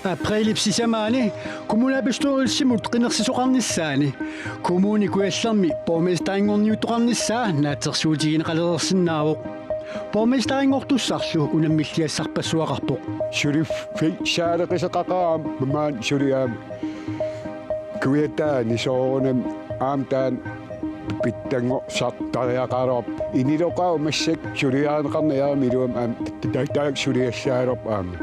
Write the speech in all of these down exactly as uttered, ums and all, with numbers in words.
Aprilip sisamaani kommunalbestyrelsimut qinersisoqarnissaani Kommune Kujallermi borgmesterinngorniuttoqarnissaa naatsorsuutigineqalersinnaavoq. Borgmesterinngortussarlu unammilligassarpassuaqarpoq. Suliffik saaleqisoqaqaaq aamma maani suli aamma Kujataani soorunami aamma taanna pitsanngorsartariaqaraluarpoq. Iniloqaaq massakkut suliarineqarneq aamma iluamik aamma ta-, ta-, taanna suliassagaluarpoq aamma.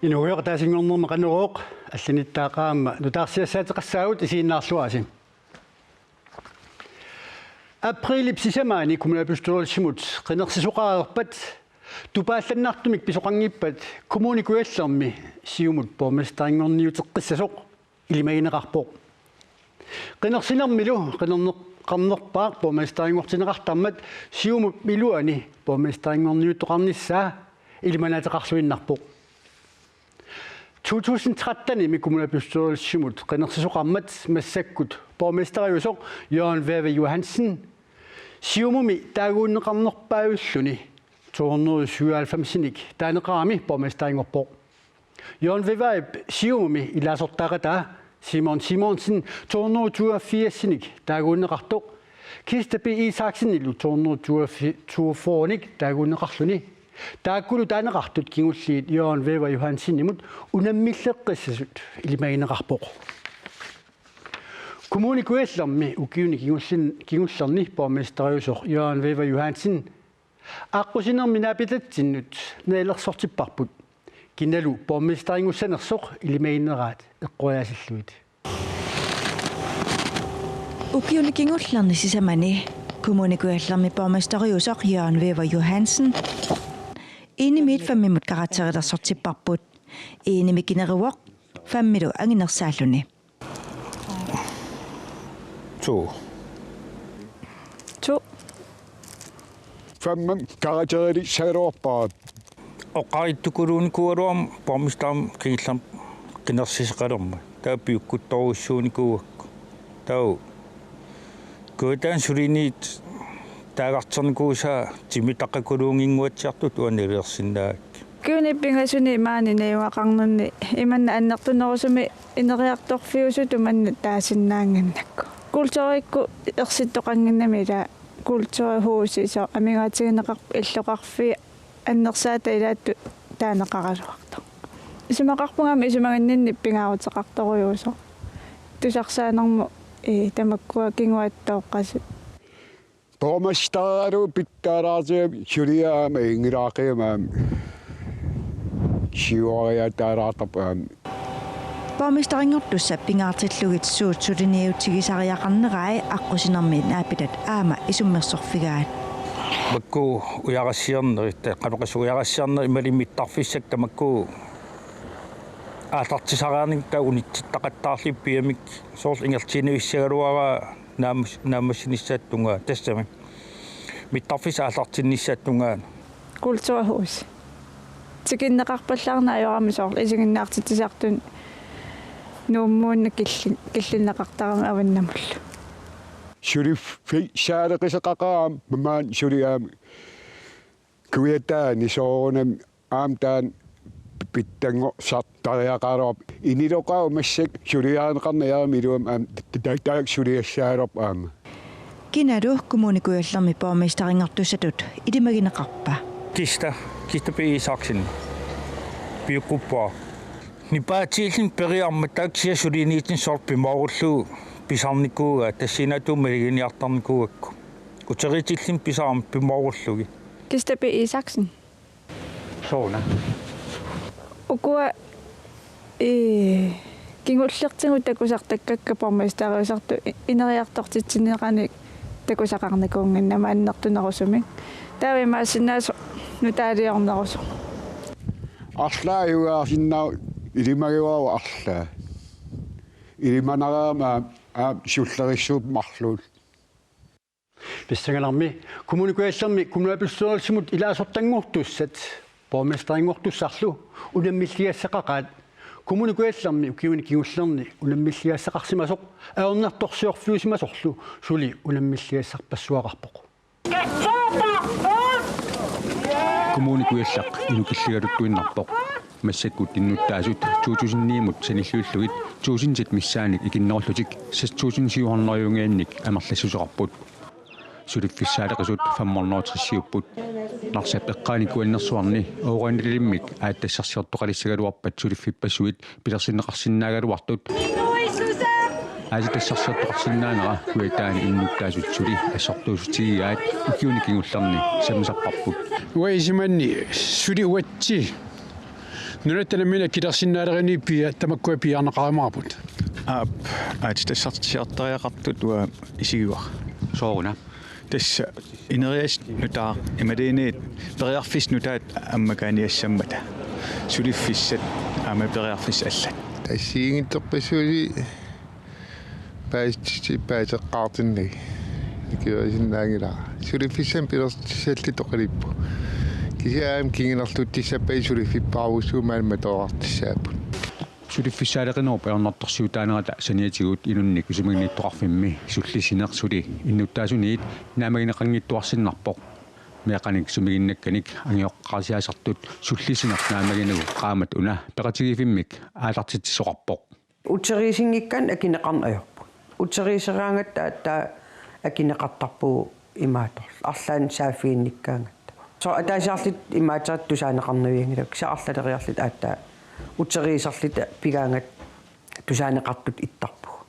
Inuugujoq ataasinngornerma Qanorooq, allanittaaq aamma nutaarsiassaateqassaagut, isiginnaarluarisi. Aprilip sisamaani kommunalbestyrelsimut qinersisoqareerpat tupaallannartumik pisoqanngippat Kommune Kujallermi Siumut borgmesterinngorniuteqqissasoq ilimagineqarpoq. Qinersinermilu qinerneqarnerpaaq borgmesterinngortinneqartarmat Siumup iluani borgmesterinngorniuttoqarnissaa ilimanaateqarluinnarpoq. To tusind trettenimi kommunalbestyrelsimut qinersisoqarmat massakkut borgmesteriusoq Jørgen Wæver Johansen Siumumi taaguunneqarnerpaavilluni to hundrede syvoghalvfemsinik taaneqarami borgmesterinngorpoq. Jørgen Wæverip Siumumi ilaasortaaqataa Simon Simonsen to hundrede toogfirsinik taaguunneqartoq, Kista B. Isaksenilu to hundrede toogfyrrenik taaguunneqarluni. Taakkulu taaneqartut kingulliit Jørgen Wæver Johansenimut unammilleqqissasut ilimagineqarpoq. Kommune Kujallermi ukiuni kingullin-, kingullerni borgmesteriusoq Jørgen Wæver Johansen aqqusinermi naapitatsinnut nalilersortipparput. Kinalu borgmesterinngussanersoq ilimagineraat eqqoriaasillugit. Ukiuni kingullerni sisamani Kommune Kujallermi borgmesteriusoq Jørgen Wæver Johansen enimi et femmimut karakterilersortipparput. Enimi kineruvoq, femmilu anginersaalluni. To. To. Femmim karakterisarluarpara. Oqarittukuluunikuugaluarmat borgmesterip kingullermik qinersisoqalermat. Taava piukkuttorujussuunikuugakku. Taava Kujataani suliniutit taagarternikuusaa timitaqakuluunnginnguatsiartut uanga nalilersinnaagakkit. Ukiuni pingasuni maani najugaqarninni imanna annertunerusumik ineriartorfiusutut manna taasinnaannginnakku. Kulturikkut ersittoqannginnami, ila kulturhusi soorlu amigaatigineqarpoq illoqarfiit annersaata ilaattut taaneqaraluartoq. Isumaqarpunga aamma isumaginninni pingaaruteqartorujussuusoq. Tusarsaanermut, ii, tamakkua kinguaattooqqasut. Borgmesterilu pitsaalaartigami suliaq aamma inngilaaqqigami aamma siuariataalaartarpoq aamma. Borgmesterinngortussat pingaartillugit suut suliniutigisariaqarnerai aqqusinermi naapitat aamma isummersorfigaat. Makku ujarassiornerit, qanoqassuu ujarassiornerit imaluunniit mittarfissat tamakku aallartisariaqarnikkut taava unitsittaqattaarlugit piamik soorlu ingerlatinissagaluaraa naammas-, naammassinissaata tungaanut, tassami mittarfissat aallartinnissaata tungaanut. Kulturhus. Tikinneqarpallaarneq ajorami soorlu isiginnaartitsisartut Nuummuuna killin-, killinneqartarami avannamullu. Suliffik saaleqisoqaqaaq aamma maani suli aamma Kujataani soorunami aamma taanna pitsanngorsartariaqaraluarpoq. Iniloqaaq massakkut suliarineqarneq aamma iluamik aamma ta-, ta-, taanna suliassagaluarpoq aamma. Kinalu Kommune Kujallermi borgmesterinngortussatut ilimagineqarpa? Kista, Kista B. Isaksen. Piukkuppara. Nipaatiilluni periarmat taava kisianni suliniutinni soorlu pimoorullugu pisarnikuugaat, tassanngaanniit maluginiartarnikuugakku. Uteriitilluni pisarama pimoorullugit. Kista B. Isaksen. Sooruna. Ukua, ii, kingullertigut takusartakkakka borgmesteriusartut i-, ineriartortitsinneqarneq takusaqarnikuunnginnama annertunerusumik. Taava imaassinnaasoq nutaaliornerusoq. Arlaat ajugaarsinnaavoq, ilimagivaat arlaat. Ilimanarama aamma sullerissuup marluul. Pissanganarmi Kommune Kujallermi kommunalbestyrelsimut ilaasortanngortussat borgmesterinngortussarlu unammilligassaqaqaat. Kommune Kujallermi ukiuni kingullerni unammilligassaqarsimasoq ajornartorsiorfiusimasorlu suli unammilligassarpassuaqarpoq. Kommune Kujalleq inukilligaluttuinnarpoq. Massakkut innuttaasut to tusind ni-mut sanilliullugit tusindinik missaannik ikinnerullutik seks tusind syv hundrede-iunngiannik amerlassuseqarput. Suliffissaaleqisut fem hundrede og tres-iupput. Narsap eqqaani kuannersuarni Oorannilimmik aatsitassarsiortoqalissagaluarpat suliffippassuit pilersinneqarsinnaagaluartut. Aatsitassarsiortoqarsinnaanera Kujataani innuttaasut suli assortuussutigigaat ukiuni kingullerni sammisarparput. Uanga isumanni suli uatsi nunatta nammineq akilersinnaalerineq pia-, tamakkua piaarneqarumaarput. Aap, aatsitassarsiortariaqartut uanga isigivara. Sooruna? Tassa ineriartortitaq nutaaq imaluunniit periarfissat nutaat ammakaaniassammata. Suliffissat aamma periarfissat allat. Assigiinngitsorpassuit paasissutit paaseqqaartinnagit. Ikiorisinnaanngilara. Suliffissamik pilersittussalluta oqalippoq. Kisianni aamma kingunerluuttussappat suliffippaarusuumaanna matoorartussaapput. Suliffissaaleqinerup ajornartorsiutaanerata saniatigut inunnik isumaginnittoqarfimmi sullissineq suli innuttaasuniit naammagineqanngittuarsinnarpoq. Meeqqanik sumiginnakkanik angajoqqaarsiaasartut sullissineq naammaginagu qaammat una peqatigiiffimmik aallartitsisoqarpoq. Uteriisinngikkaanni akineqarneq ajorput. Uteriiseraangatta aatsaat akineqartarpugut imaattorli. Arlaannik saaffiginnikkaangatta. Soorlu ataasiarluta imaattoq tusaaneqarnavianngilaq. Kisianni arlaleriarluta aatsaat uteriiserluta pigaangatta tusaaneqartutut ittarpugut.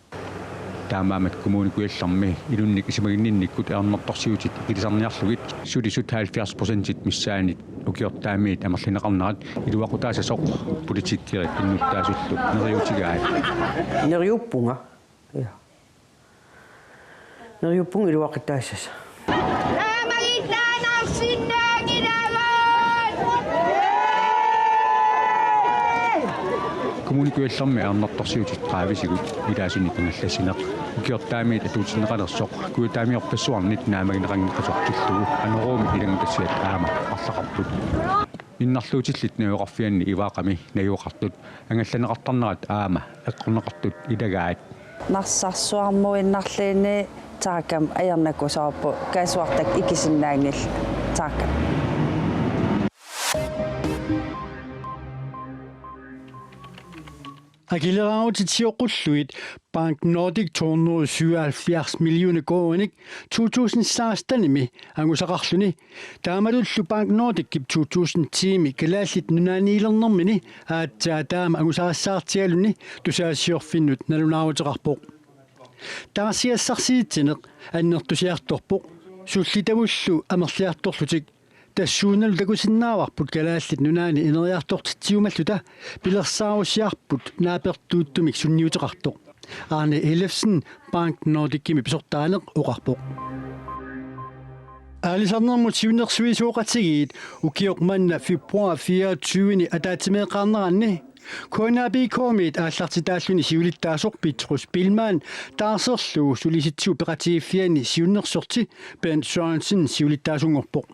Taamaammat Kommune Kujallermi inunnik isumaginninnikkut ajornartorsiutit ikilisarniarlugit sulisut halvfjerds procentit missaannik ukiortaamiit amerlineqarnerat iluaqutaassasoq politikerit innuttaasullu neriuutigaat. Neriuppunga. Ja. Neriuppunga iluaqutaassasoq. Kommune Kujallermi ajornartorsiutit qaavisigut ilaasunik angallassineq ukiortaamiit atuutsinneqalersoq Kujataamiorpassuarnit naammagineqanngitsoq pillugu Qanoruumi ilanngutassiat aamma arlaqarput. Innarluutillit najugaqarfianni Ivaaqami najugaqartut angallanneqartarnerat aamma eqqorneqartut ilagaat. Narsarsuarmuinnarluunniit taakam ajornakusoorpoq kaassuartak ikisinnaanngillat taakam. Akileraarutit sioqqullugit Bank Nordik to hundrede syvoghalvfjerds millioner koruuninik to tusind sekstenimi angusaqarluni, taamatullu Bank Nordikip to tusind ti-mi Kalaallit Nunaanniilernermini aatsaat taama angusarissaartigaluni tusagassiorfinnut nalunaaruteqarpoq. Taarsigassarsiitsineq annertusiartorpoq, sullitavullu amerliartorlutik. Tassuunalu takusinnaavarput Kalaallit Nunaanni ineriartortitsiumalluta pilersaarusiarput naapertuuttumik sunniuteqartoq. Arne Ellefsen Bank Nordikimi pisortaaneq oqarpoq. Aalisarnermut siunnersuisoqatigiit ukioq manna februar fireogtyve-ni ataatsimeeqaarneranni K N A P K-miit aallartitaalluni siulittaasoq Petrus Biilmann taarserlugu Sulisitsisut Peqatigiiffianni siunnersorti Bent Sørensen siulittaasunngorpoq.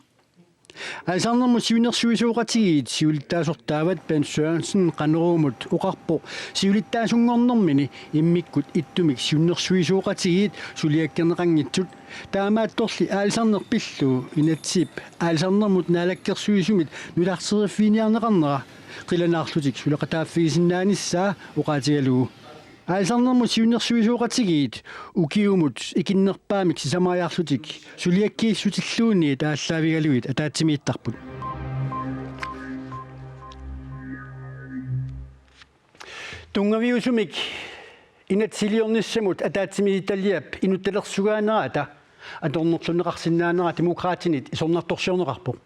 Aalisarnermut siunnersuisoqatigiit siulittaasortaavat Bent Sørensen Qanoruumut oqarpoq siulittaasunngornermini immikkut ittumik siunnersuisoqatigiit suliakkerneqanngitsut, taamaattorli aalisarneq pillugu inatsisip aalisarnermut naalakkersuisumit nutarteriffiginiarneqarnera qilanaarlutik suleqataaffigisinnaanissaa oqaatigalugu. Aalisarnermut siunnersuisoqatigiit ukiumut ikinnerpaamik sisamariarlutik suliakkiissutilluunniit aallaavigalugit ataatsimiittarput. Tunngaviusumik inatsisiliornissamut ataatsimiititaliap inuttalersugaaneraata atornerlunneqarsinnaanera Demokraatinit isornartorsiorneqarpoq.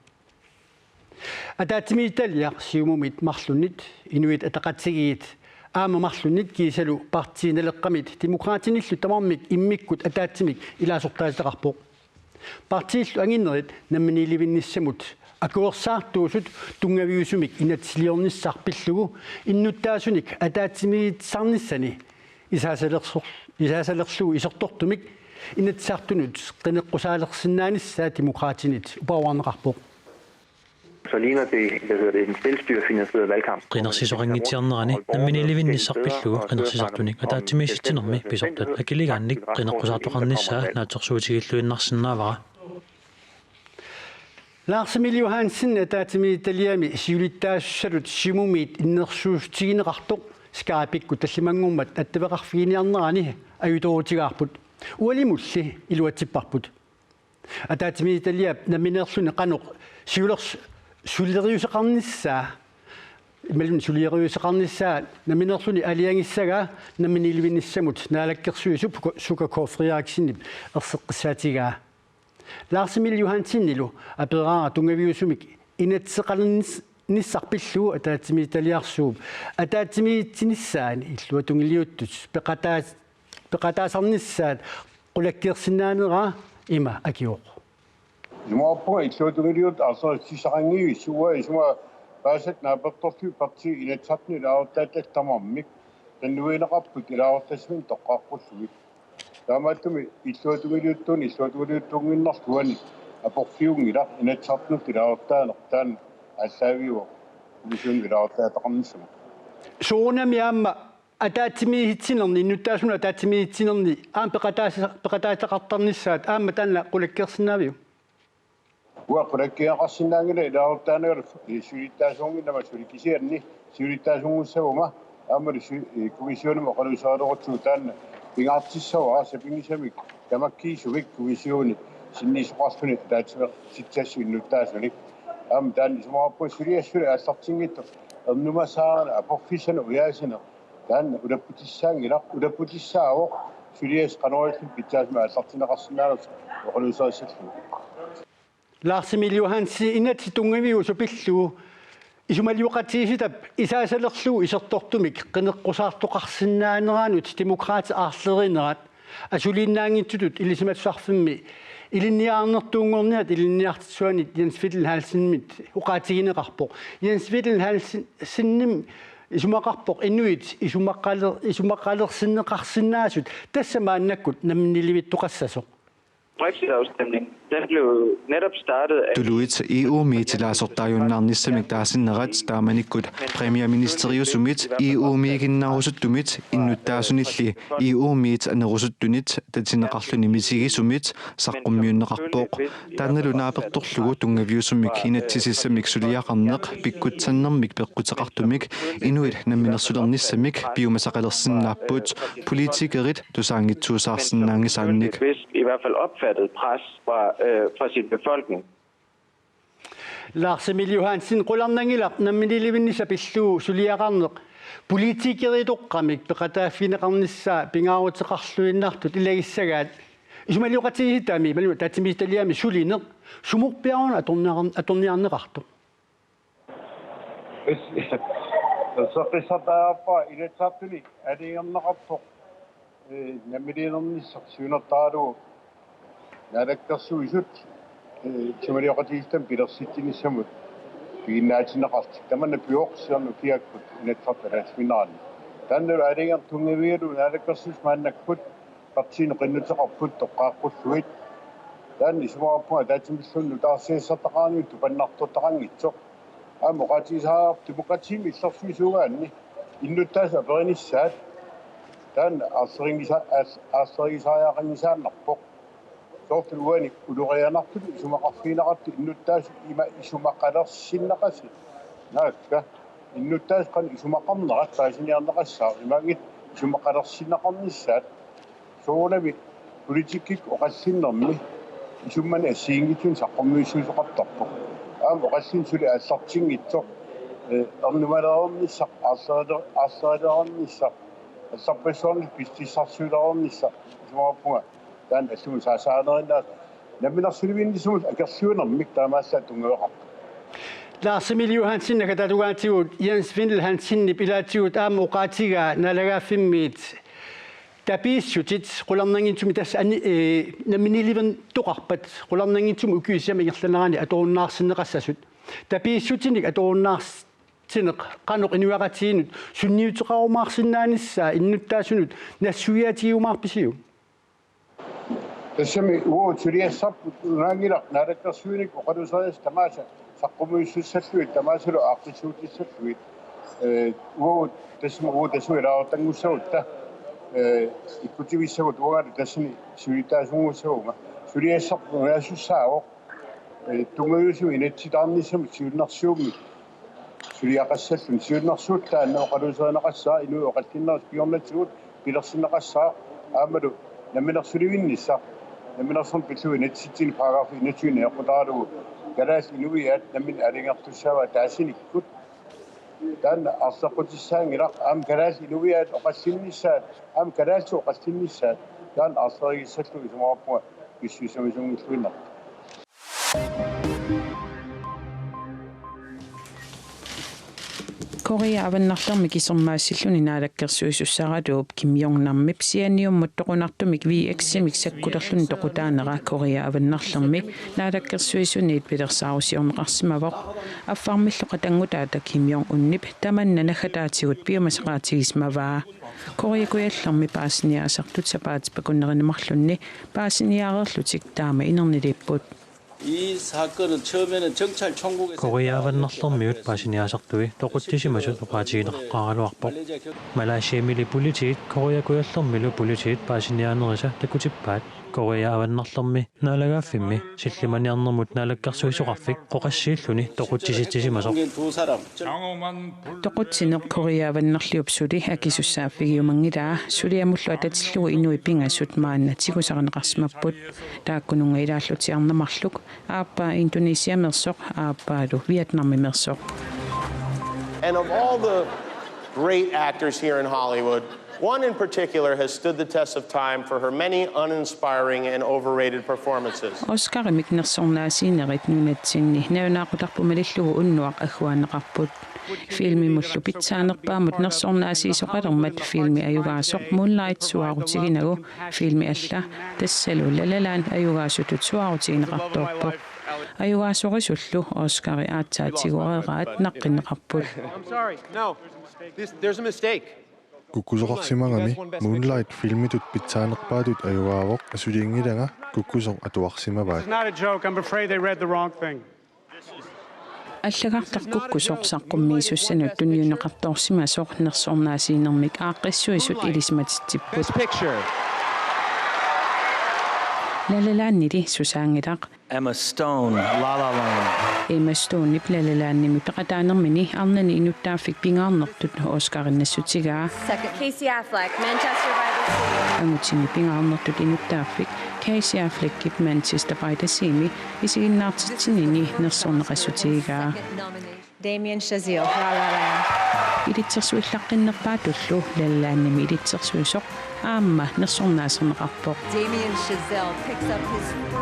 Ataatsimiititaliaq Siumumit marlunnit, Inuit Ataqatigiit aamma marlunnit kiisalu Partii Naleqqamit Demokraatinillu tamarmik immikkut ataatsimik ilaasortaatitaqarpoq. Partiillu anginerit namminiilivinnissamut akuersaartuusut tunngaviusumik inatsisiliornissaq pillugu innuttaasunik ataatsimiititsisarnissani isaasalersoq-, isaasalerlugu isertortumik Inatsisartunut qineqqusaalersinnaanissaa Demokraatinit uparuarneqarpoq. Så ligner det, hvad hedder det, en selvstyrefinansieret valgkamp. Qinersisoqanngitsiarnerani namminiilivinnissaq pillugu qinersisartunik ataatsimiititsinermi pisortat akiligaannik qineqqusaartoqarnissaa naatsorsuutigilluinnarsinnaavara. Lars Emil Johansen ataatsimiititaliami siulittaasussatut Siumumiit innersuussutigineqartoq Skype-ikkut tallimanngormat attaveqarfiginiarnerani ajutoorutigaarput. Ualimulli iluatsipparput. Ataatsimiititaliap nammineerluni qanoq siulers-, suleriuseqarnissaa, imaluunniit suleriuseqarnissaa nammineerluni aalajangissagaa namminiilivinnissamut naalakkersuisup Suka-, Suka K. Frederiksenip erseqqissaatigaa. Lars Emil Johansenilu aperaara tunngaviusumik inatsiseqarnis-, nissaq pillugu ataatsimiititaliarsuup ataatsimiitsinissaani illuatungiliuttut peqataa-, peqataasarnissaat qulakkeersinnaanera ima akivoq. Isumaqarpunga illuatungiliuttut arsarissaqanngivissuaq isuma paasat naapertorlugit partiit Inatsisartuni ilaasortaatitut tamarmik qinnuigineqarput ilaasortassaminnut toqqaaqqullugit. Taamaattumik illuatungiliuttuuneq, illuatungiliuttuunnginnarlugu aporfiunngilaq Inatsisartunut ilaasortaaneq taanna aallaaviuvoq kommissionimut ilaasortaatitaqarnissamut. Soorunami aamma ataatsimiititsinerni, innuttaasunut ataatsimiititsinerni, aamma peqataasa-, peqataasaqartarnissaat, aamma taanna qulakkeersinnaaviuk? Uanga qulakkeerneqarsinnaanngilaq ilaasortaanera siulittaasuunnginnama suli kisianni siulittaasunngissaguma aammalu su-, eh, kommissionimut oqaluuserilerutsigu taanna pingaartissavara sapinngisamik tamakkiisumik kommissioni sinniisoqarluni ataatsimeeqatigiissutsip innuttaasunik. Aamma taanna isumaqarpunga suliassaq suli aallartinngitsoq ernumassaarneq aporfissanik ujaasineq. Taanna ulapputissaanngilaq, ulapputissaavoq suliassaq qanoq ililluni pitsaasumik aallartinneqarsinnaanersoq oqaluuserissallugu. Lars Emil Johansen, inatsit tunngaviusut pillugu isumalioqatigiissitap isaasalerlugu isertortumik qineqqusaartoqarsinnaaneranut Demokraatit aarleriinnerat asuliinnaanngitsutut Ilisimatusarfimmi ilinniarnertuunngorniat ilinniartitsisunit Jens Veddel Hansenimit oqaatigineqarpoq. Jens Veddel Hansen-, Hansenimit isumaqarpoq inuit isumaqaler-, isumaqalersinneqarsinnaasut tassa maannakkut namminiilivittoqassasoq. Brexit-afstemning, den blev netop startet af Tuluit E U-miit ilaasortaajunnaarnissamik taasinnerat taamanikkut premierministeriusumit E U-miiginnarusuttumit innuttaasunilli E U-miit anerusuttunit tatineqarluni misigisumit saqqummiunneqarpoq. Taannalu naapertorlugu tunngaviusumik inatsisissamik suliaqarneq pikkutsannermik peqquteqartumik inuit namminersulernissamik piumasaqalersinnaapput politikerit tusaanngitsuusaarsinnaanngisaannik. Bevidst, i hvert fald opfattet pres fra, øh, fra sin befolkning. Lars Emil Johansen, qularnanngilaq namminiilivinnissaq pillugu suliaqarneq politikerittoqqamik peqataaffigineqarnissaa pingaaruteqarluinnartut ilagissagaat isumalioqatigiissitami imaluunniit ataatsimiititaliami sulineq sumorpiaruna atorniar-, atorniarneqartoq. Is-, erseqqissartariaqarpara Inatsisartuni aalajangerneqartoq, eh, namminiilernissaq siunertaralugu Naalakkersuisut, eh, isumalioqatigiissitami pilersitsinissamut piginnaatinneqartoq. Tamanna pioqqussuarnut kiakkut Inatsisartut ataatsimiinnerani. Taannalu aalajangertunngavigalugu Naalakkersuisut maannakkut partiinut qinnuteqarput toqqaaqqullugit. Taanna isumaqarpunga ataatsimilluunniit nutaarsiassartaqaraniutut tupannartortaqanngitsoq. Aamma oqaatigisariaqarpoq demokratiimi illersuisuugaanni innuttaasut aperinissaat taanna aarlerinngisa-, aar-, aarlerinngikkaluarniarpoq. Soorlu uani ulorianartutut isumaqarfigineqartut innuttaasut ima isumaqalersinneqasut. Naakka innuttaasut qanoq isumaqarnerat paasiniarneqassaaq imaanngitsoq isumaqalersinneqarnissaat. Soorunami politikkikkut oqallinnermi isummani assigiinngitsunik saqqummiussuseqartarpoq. Aamma oqallinneq suli aallartinngitsoq, eh, ernumalereernissaq, aarleriler-, aarlerilereernissaq, allarpassuarnik pissusissarsiulereernissaq isumaqarpunga taanna allamut saassaanerinnaa namminersulivinnissamut akerliunermik taamaallaat tunngaveqarpoq. Lars Emil Johansen, naggataatigut Jens Veddel Hansenip ilaatigut aamma oqaatigaa naalagaaffimmiit tapiissutit qularnanngitsumik tassa ani-, eh, namminiilivintoqarpat qularnanngitsumik ukiut sisamat ingerlaneranni atorunnaarsinneqassasut. Tapiissutinik atorunnaarsineq qanoq inuiaqatigiinnut sunniuteqarumaarsinnaanissaa innuttaasunut nassuiaatigiumaarpisiuk? Tassami uagut suliassarput unaanngilaq naalakkersuinikkut oqaluuserisassat tamaasa saqqummiussissallugit tamaasalu aaqqissuutissallugit. Ee, uagut tassami uagut tassami ilaasortanngussagut, ee, ikkutivissagut uangalu tassani sulitaasunngussagunga. Suliassarput unaasussaavoq, ee, tunngaviusumik inatsisitaarnissamut siunnersuummik suliaqassalluni. Siunnersuut taanna oqaluuserineqassaaq, inuit oqallinnerit kingornatigut pilersinneqassaaq, aammalu namminersulivinnissaq, namminersorneq pillugu inatsisitsinni paragraf enogtyve najoqqutaralugu kalaallit inuiaat nammineq aalajangertussaavaat taasinikkut. Taanna arleqqutissaanngilaq, aamma kalaallit inuiaat oqallinnissaat, aamma kalaallisut oqallinnissaat, taanna arlerigissallugu isumaqarpunga pissusissamisunngilluinnartoq. Korea Avannarlermi kisermaassilluni naalakkersuisussaraluup Kim Jong-namip sianiummut toqunartumik V X-imik sakkulerluni toqutaanera Korea Avannarlermi naalakkersuisuniit pilersaarusiorneqarsimavoq. Affarmillu qatanngutaata Kim Jong-unip tamanna naggataatigut piumasaqaatigisimavaa. Korea Kujallermi paasiniaasartut sapaatip akunnerani marlunni paasiniaareerlutik taama inerniliipput. 이 사건은 처음에는 경찰 총국에서 Korea Avannarlermiut paasiniaasartui toqutsisimasut oqaatigineqaqqaaraluarpoq. Malaysiamili politiit, Korea Kujallermilu politiit paasiniaanerisa takutippaat. Korea Avannarlermi naalagaaffimmi sillimaniarnermut naalakkersuisoqarfik qoqassiilluni toqutsisitsisimasoq. 두 사람. Toqutsineq Korea Avannarliup suli akisussaaffigiumanngilaa, suliamullu atatillugu inuit pingasut maanna tigusarineqarsimapput. Taakkununnga ilaallutik arnat marluk, aappaa Indonesiameersoq, aappaalu Vietnamimeersoq. And of all the great actors here in Hollywood, one in particular has stood the test of time for her many uninspiring and overrated performances. Oscarimik nersornaasiinerit nunatsinni nalunaaqutarput malillugu unnuaq agguaanneqarput. Filmimullu pitsaanerpaamut nersornaasiisoqalermat filmi ajugaasoq Moonlight suaarutiginagu, filmi alla tassalu La La Land ajugaasutut suaarutigineqartoorpoq. Ajugaasorisullu Oscari aatsaat tiguareeraat naqqinneqarput. I'm sorry. No. This, there's a mistake. Kukkusoqarsimagami Moonlight filmitut pitsaanerpaatut ajugaavoq, asuliinngilanga kukkusoq atuarsimavaat. It's not a joke. I'm afraid they read the wrong thing. Allagartaq kukkusoq saqqummiisussanut tunniunneqartoorsimasoq nersornaasiinermik aaqqissuisut ilisimatitsipput. Best Picture. La La Landili susaanngilaq. Emma Stone, La La Land. Emma Stonep La La Landimi peqataanermini arnani inuttaaffik pingaarnertut Oscarinnassutigaa. Second. Casey Affleck, Manchester by the Sea. Angutini pingaarnertut inuttaaffik Casey Affleckip Manchester by the Seami isiginnaartitsinini nersorneqassutigigaa. Second nomination. Damien Chazelle, La La Land. Ilitsersuillaqqinnerpaatullu La La Landimi ilitsersuisoq aamma nersornaaserneqarpoq. Damien Chazelle picks up his first Oscar.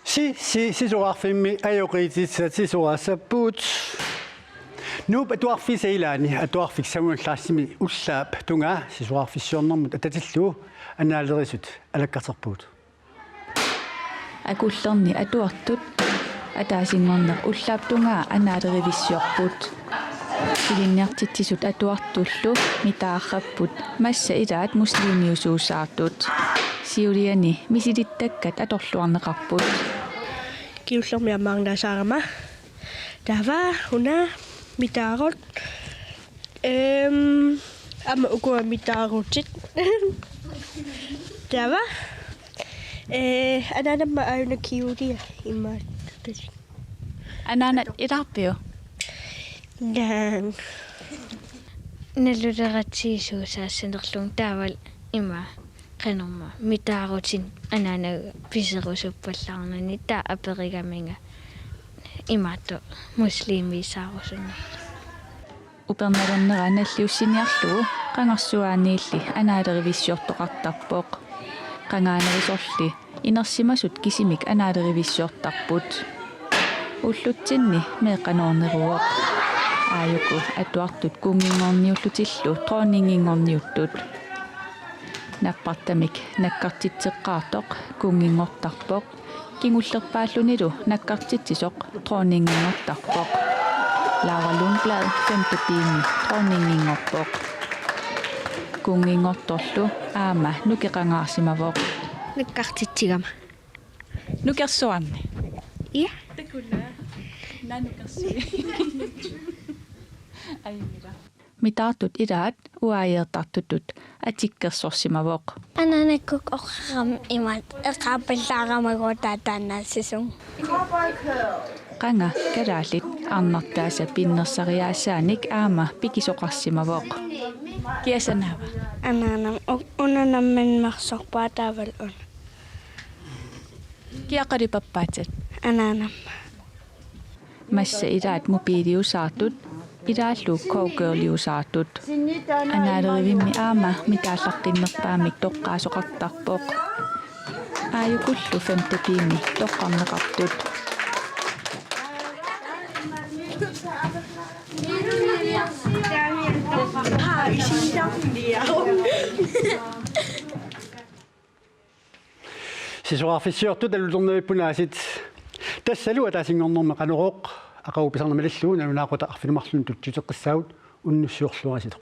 Si, si, sisorarfimmi ajoqiititsisat sisoraassapput. Nuup Atuarfiisa ilaani atuarfik Samuel Larsimi ullaap tungaa sisorarfissiornermut atatillugu annaalerisut alakkarterpugut. Akullerni atuartut ataasinngorneq ullaap tungaa annaalerivissiorput. Ilinniartitsisut atuartullu mitaarrapput massa ilaat muslimiusuusaartut. Siuliani misilittakkat atorluarneqarput. Kingullermi ammaarnaasaarama. Taava una mitaarut. Ehm, aamma ukua mitaarutit. Taava. Eh, anaanamma aajuna kingullia imaattutik. Anaanat ilaarpiuk? Naan. Naluleratsigisuusaassanerlugu taavalu ima qanormaa mitaarutit anaanaga piserusuppallaarnani taava aperigaminga imaattoq muslimiisaarusunnerlugu. Upernalernera nalliussiniarlugu qangarsuaaniilli annaalerivissiortoqartarpoq. Qangaanerisorli inersimasut kisimik annaalerivissiortarput. Ullutsinni meeqqanoorneruvoq. Aajuku atuartut kunnginngorniullutillu dronninginngorniuttut. Nappartamik nakkartitseqqaartoq kunnginngortarpoq. Kingullerpaallunilu nakkartitsisoq dronninginngortarpoq. Laura Lundblad femte B-mi dronninginngorpoq. Uunngingortorlu aamma nukeqangaarsimavoq. Nukkartitsigama. Nukersuarni? Ja. Takula. Naa nukersui. Ajunngilaq. Mitaartut ilaat uaajeertartutut atikkersorsimavoq. Anaanakkut oqarami imaattoq eqqaappallaarama taanna assisum. Qanga kalaallit arnartaasa pinnersariaassaanik aamma pikisoqarsimavoq. Kiasanaava? Anaanama u-, una nammineq marsorpaa taavalu una. Kia qalipappaatit? Anaanama. Massa ilaat mobiiliusaartut, ilaallu cowgirliusaartut. Anaalerivimmi aamma mitaallaqqinnerpaamik toqqaasoqartarpoq. Aajukullu femte B-mi toqqarneqartut. Sisorarfissiortut alutornavippunaasit. Tassalu ataasinngornermi Qanorooq aqagu pisarneq malillugu nalunaaqutaq arfineq-marlunut tutsiuteqqissaagut, unnussiorluaritsi.